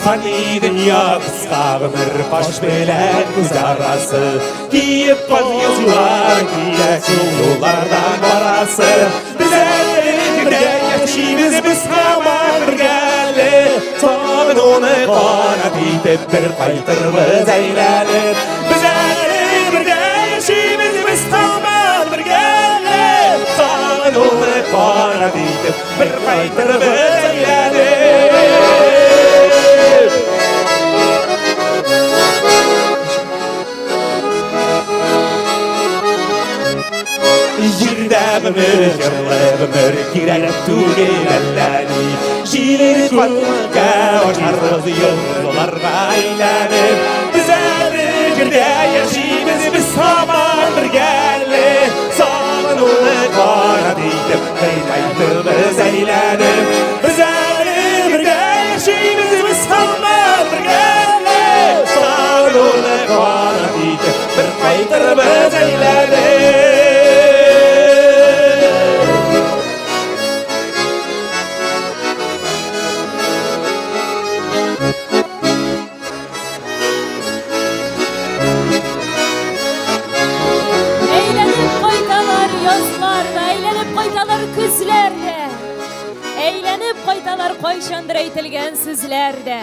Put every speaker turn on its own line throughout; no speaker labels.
Фани дөнья кыска гомер, каш белән күз арасы. Киеп каз язулар, килә шул юллардан барасы. Без әле бергә яшибез, без һаман бергә әле. Сагынуны канат итеп бер кайтырбыз әйләнеп. Без әле бергә яшибез, без һаман бергә әле. Сагынуны канат итеп бер кайтырбыз әйләнеп. Җирдә гомер, җырлы гомер кирәк түгел әллә ни. Җир каткә ашарбыз йолдызларга әйләнеп. Без әле җирдә яшибез, без һаман бергә әле. Сагынуны канат итеп бер кайтырбыз әйләнеп. Без әле бергә яшибез, без һаман бергә әле. Сагынуны канат итеп бер кайтырбыз әйләнеп.
Әйләнеп кайталар язлар да, әйләнеп кайталар көзләр дә. Әйләнеп кайталар кайчандыр әйтелгән сүзләр дә.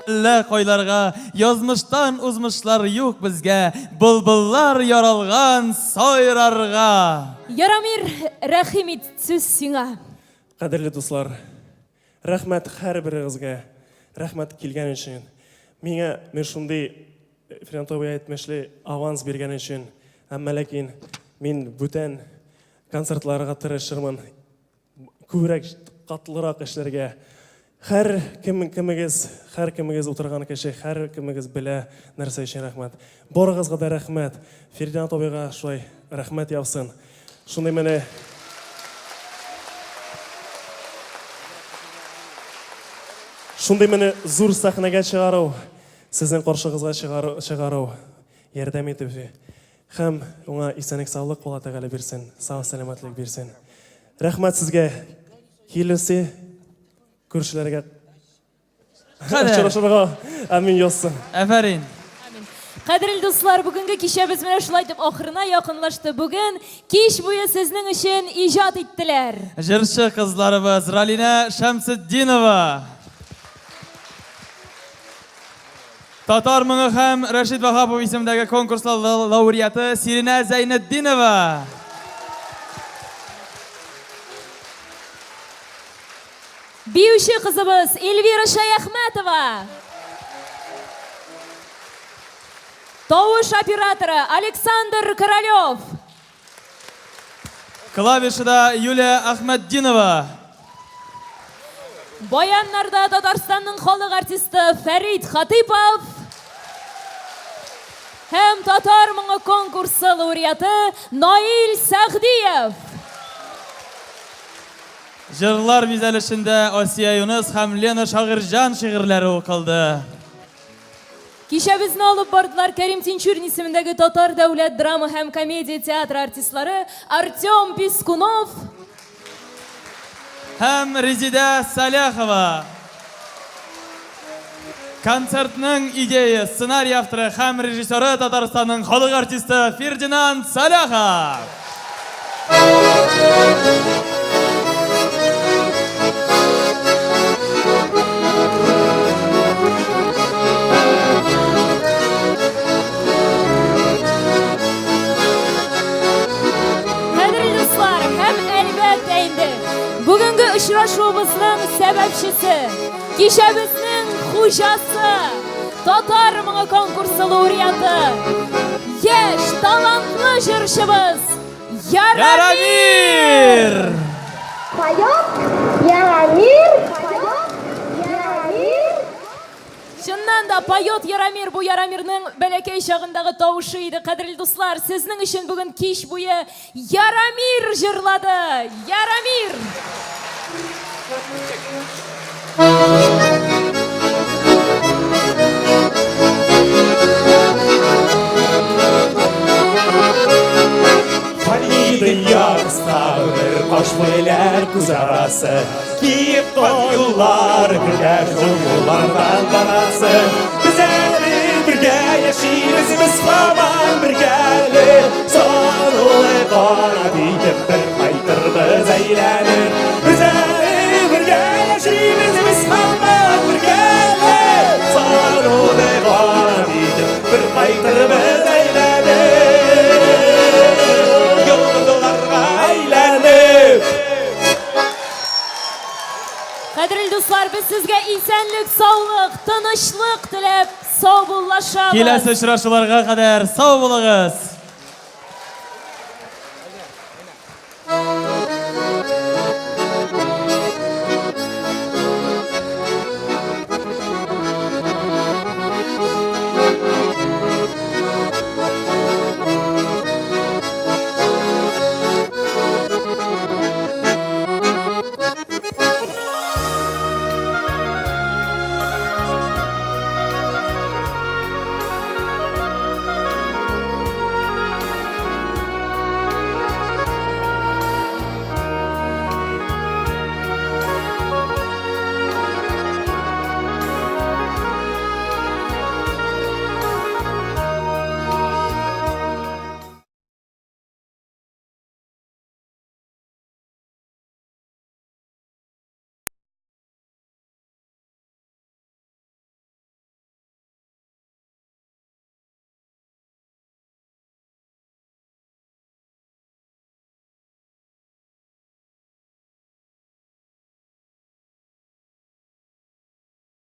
Әллә кайларга язмыштан узмышлар юк безгә, былбыллар яралган сайрарга.
Ярамир, рәхим ит, сүз сиңа.
Кадерле дуслар, рәхмәт һәрберегезгә, рәхмәт килгән өчен. Миңа мен шундый Фернанд абый әйтмешли аванс биргән өчен. Әмма ләкин мин бүтән концертларга тырышырмын. Күбрәк, катлырак эшләргә. Һәр кем кемегез, һәр кемегез утырган кеше, һәр кемегез белә нәрсә өчен рәхмәт. Барыгызга да рәхмәт. Фердинанд абыйга шулай рәхмәт яусын. Шундый менә Шундый менә зур сәхнәгә чыгару, сезнең каршыгызга чыгару, чыгару ярдәм итү. Һәм уңа исәнлек саулык Алла Тәгалә бирсен, сау сәламәтлек бирсен. Рәхмәт сезгә. Киләсе күршеләргә очрашырга амин язсын.
Афәрин.
Кадерле дуслар, бүгенге кичәбез менә шулай итеп ахырына якынлашты. Бүген кич буе сезнең өчен иҗат иттеләр.
Җырчы кызларыбыз Ралинә Шәмсетдинова. Татар моңы һәм Рәшит Ваһапов исемендәге конкурслар лауреаты Сиринә Зәйнетдинова.
Биюче кызыбыз Эльвира Шәяхмәтова. Тавыш операторы Александр Королев.
Клавишада Юлия Әхмәтдинова.
Баяннарда Татарстанның халык артисты Фәрит Хатыйпов һәм Татар моңы конкурсы лауреаты Наил Сәгъдиев.
Җырлар бизәлешендә Асия Юныс һәм Лена Шагыйрьҗан шигырьләре укылды.
Кичәбезне алып бардылар Кәрим Тинчурин исемендәге Татар дәүләт драма һәм комедия театры артистлары Артем Пискунов
һәм Резидә Сәләхова. Концертның идея, сценарий авторы һәм режиссеры Татарстанның халык артисты Фердинанд Сәләхов.
Кадерле дуслар һәм әлбәттә инде бүгенге очрашуыбызның сәбәпчесе, кичәбезнең хуҗасы, Татар моңы конкурсы лауреаты, яшь, талантлы җырчыбыз Ярамир!
Поет Ярамир, поет Ярамир.
Чыннан да, поет Ярамир, бу Ярамирның бәләкәй чагындагы тавышы иде. Кадерле дуслар, сезнең өчен бүген кич буе Ярамир җырлады. Ярамир!
Фани дөнья кыска гомер, каш белән белән күз арасы. Киеп кат юллар, бергә шул юллардан барасы. Без әле бергә яшибез, без һаман бергә әле. Санулы канат итеп бер кайтырбыз әйләнеп. Без әле бергә яшибез, без һаман бергә әле. Санулы канат итеп бер кайтырбыз әйләнеп. Йолдызларга әйләнеп.
Кадерле дуслар, без сезгә исәнлек, саулык, тынычлык теләп саубуллашабыз.
Киләсе очрашуларга кадәр сау булыгыз!